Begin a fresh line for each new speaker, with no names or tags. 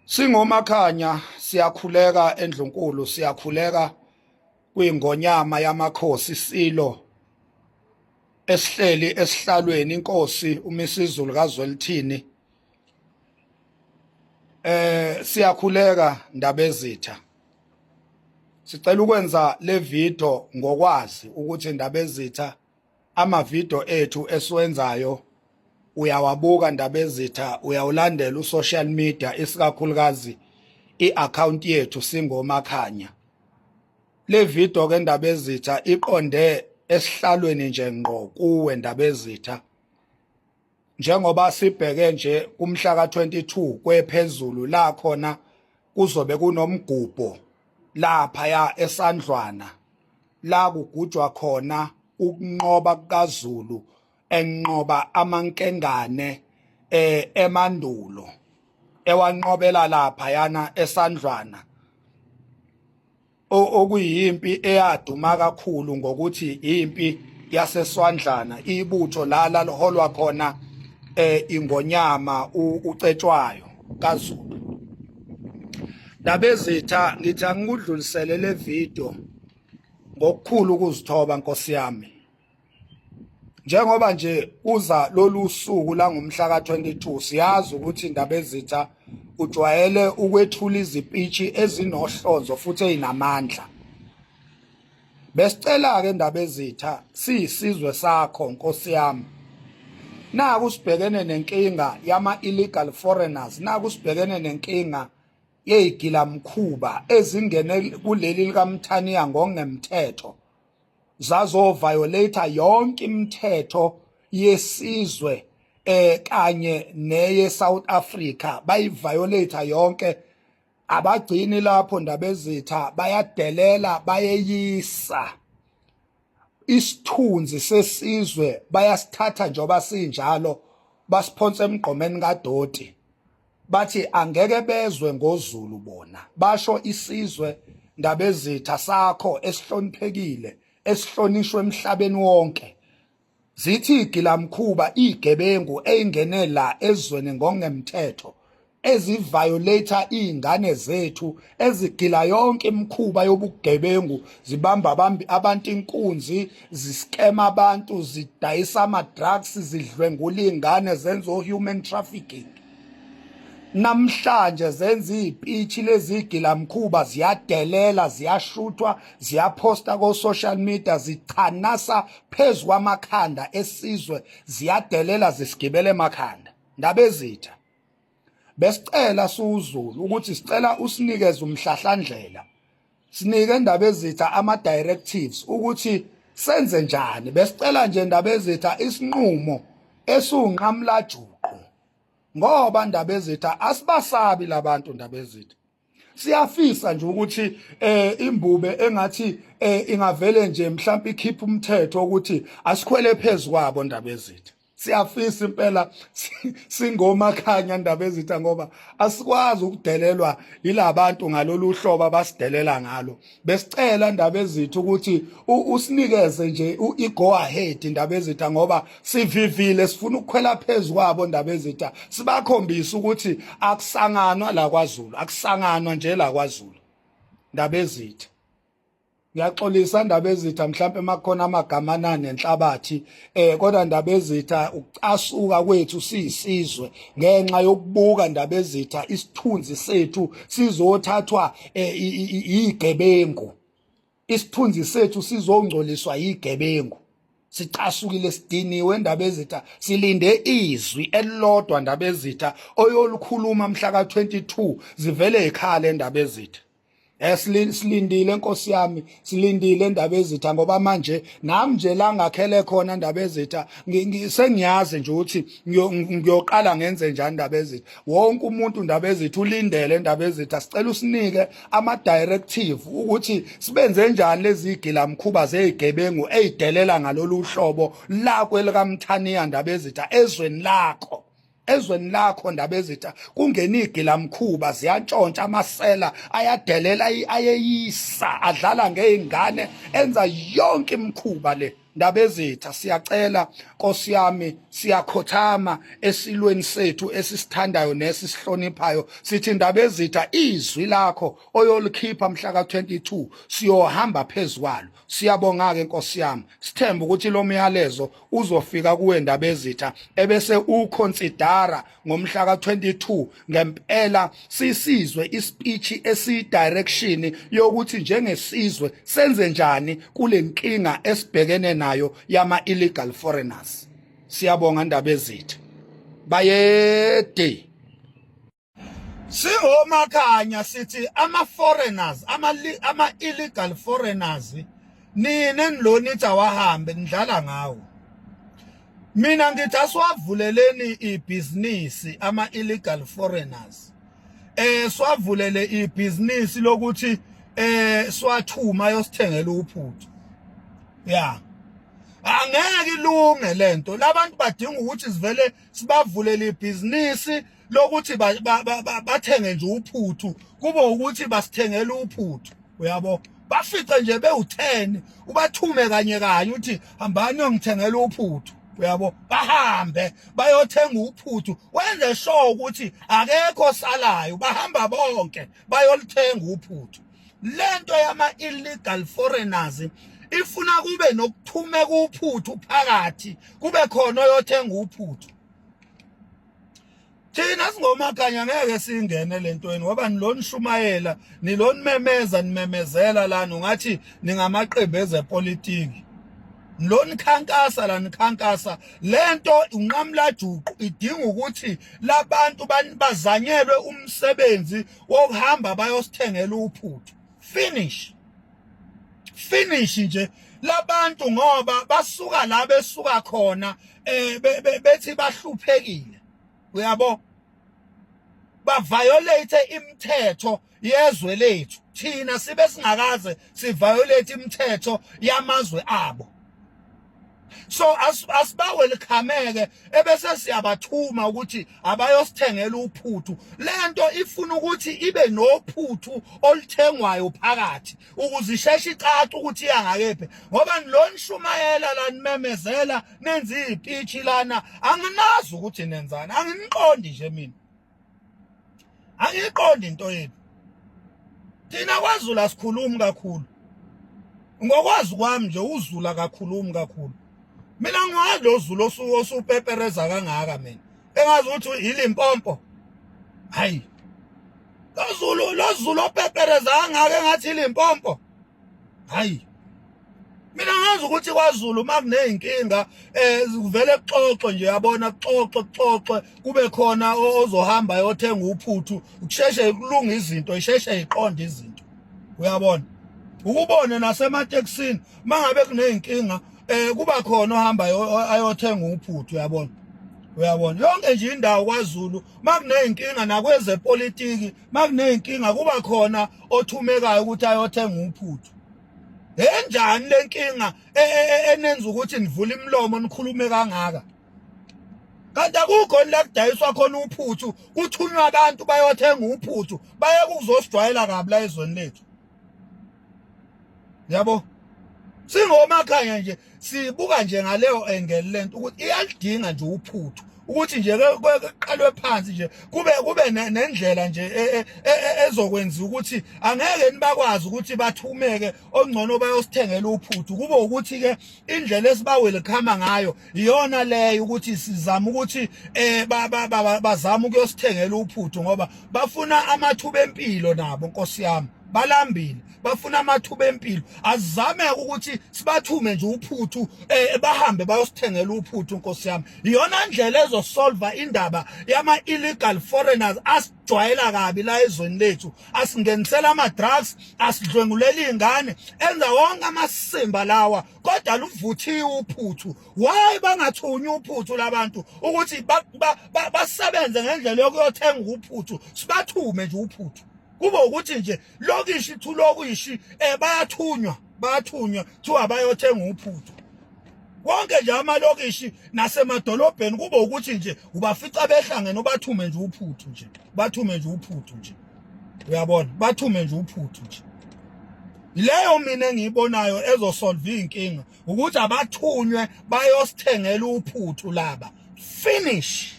Singomakhanya siyakhuleka endlunkulu, siyakhuleka kwingonyama yamakhosi, silo esihleli esihlalweni, inkosi uMisizulu kaZwelithini. Siyakhuleka Ndabezitha, sicela ukwenza le video ngokwazi ukuthi Ndabezitha amavidiyo ethu esiwenzayo uyawabuka Ndabezitha, uyawulandela usocial media, isikakhulukazi i-account yethu singomakhanya. Le video ke Ndabezitha iqonde esihlalweni nje ngqo kuwe Ndabezitha, njengoba sibheke nje kumhla ka-22 kwephezulu la khona kuzobe kunomgubho lapha ya esandlwana la kugujwa khona ukunqoba kukaZulu enqoba amankengane emandulo ewanqobela lapha yana esandlwana, okuyimpi eyaduma kakhulu ngokuthi impi yaseswandlana, ibutho la laliholwa khona ingonyama uCetshwayo kaZulu. Ndabezitha, ngithi angikudlulisele le video ngokukhulu ukuzithoba Nkosi yami, njengoba nje uza lolu suku la ngomhla ka-22. Siyazi ukuthi Indabezitha ujwayele ukwethula izipitshi ezinohlonzo futhi ezinamandla. Besicela-ke Ndabezitha, siyisizwe sakho Nkosi yami, naku sibhekene nenkinga yama-illegal foreigners, naku sibhekene nenkinga yezigilamkhuba ezingene kuleli likaMthaniya ngokungemthetho, zazoviolate yonke imithetho yesizwe kanye neye South Africa, bayiviolate yonke. Abagcini lapho Ndabezitha, bayadelela, bayeyisa isithunzi sesizwe, bayasithatha njengoba sinjalo basiphonsa emgqomeni kadoti, bathi angeke bezwe ngoZulu bona. Basho isizwe Ndabezitha sakho esihloniphekile, esihlonishwe emhlabeni wonke. Zithi igilamkhuba, igebengu eyingene la ezweni ngongemthetho, eziviolate izingane zethu, ezigila yonke imikhuba yobugebengu, zibamba abantu inkunzi, ziskema abantu, zidayisa ama-drugs, zidlwengula izingane, zenza o-human trafficking. Namhlanje zenza izipitshi lezi gilamkhuba, ziyadelela, ziyashuthwa, ziyaphosta ko-social media, zichanasa phezu kwamakhanda esizwe, ziyadelela, zisigibela emakhanda. Ndabezitha, besicela siwuZulu ukuthi sicela usinikeze umhlahlandlela, sinike Ndabezitha ama-directives ukuthi senze njani. Besicela nje Ndabezitha isinqumo esiwunqamlajuqu, ngoba Ndabezitha asibasabi labantu. Ndabezitha, siyafisa nje ukuthi imbube engathi ingavele nje mhlawumbe ikhipha umthetho ukuthi asikhwele phezukwabo Ndabezitha. Siyafisa impela singomakhanya Ndabezitha, ngoba asikwazi ukudelelwa yilabantu ngalolu hlobo abasidelela ngalo. Besicela Ndabezitha ukuthi usinikeze nje i-go ahead Ndabezitha, ngoba sivivile, sifuna ukukhwela phezu kwabo Ndabezitha, sibakhombise ukuthi akusanganwa la kwaZulu, akusanganwa nje la kwaZulu. Ndabezitha, ngiyaxolisa Ndabezitha mhlawumbe makukhona amagama anenhlabathi, kodwa Ndabezitha ukucasuka kwethu siyisizwe ngenxa yokubuka Ndabezitha isithunzi sethu sizothathwa igebengu, isithunzi sethu sizongcoliswa yigebengu. Sicasukile, sidiniwe Ndabezitha, silinde izwi elilodwa Ndabezitha oyolukhuluma mhla ka-22 zivele ikhala Ndabezitha. Silindile Nkosi yami, silindile Ndabezitha, ngoba manje nami nje la ngakhele khona Ndabezitha sengiyazi nje ukuthi ngiyoqala ngenze njani Ndabezitha. Wonke umuntu Ndabezitha ulindele Ndabezitha, sicela usinike ama directive ukuthi sibenze njani lezi gilamkhuba zezigebengu ezidelela ngalolu hlobo la kwelikaMthaniya Ndabezitha, ezweni lakho, ezweni lakho Ndabezitha kungena igilamkhuba, ziyantshontsha, amasela ayadelela, ayeyisa, adlala ngezingane, enza yonke imikhuba le. Ndabezitha, siyacela Nkosi yami, siyakhothama esilweni sethu esisithandayo nesisihloniphayo, sithi indaba ezitha izwi lakho oyolikhipha mhla ka-22 siyohamba phezu kwalo. Siyabonga-ke Nkosi yami, sithemba ukuthi lo myalezo uzofika kuwe ndaba ezitha, ebese uconsidera ngomhla ka-22 ngempela sisizwe ispeech esiyidirection yokuthi njengesizwe senze njani kule nkinga esibhekene nayo yama illegal foreigners. Siyabonga ndaba ezitha, bayede. Singomakhanya sithi ama foreigners, ama illegal foreigners, nina nilona ithi awahambe, nidlala ngawo. Mina ngithi asiwavuleleni ibhizinisi ama illegal foreigners, siwavulele ibhizinisi lokuthi siwathuma ayosithengela uphuthu. Ya, angeke ilunge lento, labantu badinga ukuthi sivele sibavulele ibhizinisi lokuthi bathenge nje uphuthu, kube ukuthi basithengela uphuthu, uyabo, bafice nje bewu-10, ubathume kanye kanye uthi hambani yongithengela uphuthu, uyabo, bahambe bayothenga uphuthu, wenze sure ukuthi akekho salayo, bahamba bonke bayolithenga uphuthu. Lento yama illegal foreigners ifuna kube nokuthumeka uphuthu phakathi, kube khona oyothenga uphuthu. Thina singomakhanya ngeke singene lentweni, ngoba niloni shumayela, nilonimemeza, nimemezela lana ungathi ningamaqembu ezepolitiki, nilonikhankasa la, nikhankasa lento unqamula juqu. Idinga ukuthi labantu bazanyelwe umsebenzi wokuhamba bayosithengela uphuthu, finish, finish nje. Labantu ngoba basuka la besuka khona, bethi bahluphekile, uyabo, baviolate imithetho yezwe lethu, thina sibe singakaze siviolate imithetho yamazwe abo. So asibawelcomeke, ebese siyabathuma ukuthi abayosithengela uphuthu. Lento ifuna ukuthi ibe nophuthu oluthengwayo phakathi ukuze isheshe icace ukuthi iyangakephi, ngoba nilonishumayela la, nimemezela, nenza izipitshi lana, anginazi ukuthi nenzani, anginiqondi nje mina, angiyiqondi into yenu. Thina kwaZulu asikhulumi kakhulu, ngokwazi kwami nje uZulu akakhulumi kakhulu. Mina ngiwazi lo Zulu osupepereza kangaka, mina engazi ukuthi iLimpopo. Hayi, lo Zulu, lo Zulu opepereza kangaka engathi iLimpopo. Hayi, mina ngazi ukuthi kwaZulu uma kuneyinkinga kuvele kuxoxe nje, yabona, kuxoxe kuxoxe, kube khona ozohamba ayothenga uphuthu, kusheshe kulunga izinto, isheshe iqonde izinto, uyabona. Ukubone nasematekisini mangabe kuneyinkinga, kuba khona ohamba ayothenga uphuthu, uyabona, uyabona. Yonke nje indawo kwaZulu makuneyinkinga, nakwezepolitiki makuneyinkinga, kuba khona othumekayo ukuthi ayothenga uphuthu. Enjani lenkinga enenza ukuthi nivule imilomo nikhulume kangaka? Kanti akukho la kudayiswa khona uphuthu, kuthunywa abantu bayothenga uphuthu, baye kuzosijwayela kabi la ezweni lethu, yabo. Singomakhanya nje sibuka nje ngaleyo angle lento ukuthi iyalidinga nje uphuthu, ukuthi nje kuqalwe phansi nje, kube nendlela nje ezokwenza ukuthi angeke nibakwazi ukuthi bathumeke, ongcono bayosithengela uphuthu. Kube ukuthi ke indlela esibawelcome ngayo iyona leyo, ukuthi sizama ukuthi bazama ukuyosithengela uphuthu ngoba bafuna amathuba empilo nabo, Nkosi yami, balambile, bafuna amathuba empilo. Azame ukuthi sibathume nje uphuthu, bahambe bayosithengela uphuthu, Nkosi yami. Iyona ndlela ezosolva indaba yama illegal foreigners asijwayela kabi la ezweni lethu, asingenisela ama drugs, asidlwengulela izingane, enza wonke amasimba lawa. Kodwa luvuthiwe uphuthu, why bangathunywa uphuthu labantu ukuthi basebenze ngendlela yokuyothenga uphuthu? Sibathume nje uphuthu, kube ukuthi nje lokishi thu lokishi bayathunywa, bayathunywa kuthiwa bayothenga uphuthu. Wonke nje amalokishi nasemadolobheni kube ukuthi nje ubafica behlangene, ubathume nje uphuthu nje, bathume nje uphuthu nje, uyabona, bathume nje uphuthu nje. Leyo mina engiyibonayo ezosolve inkinga ukuthi abathunywe bayosithengela uphuthu laba, finish.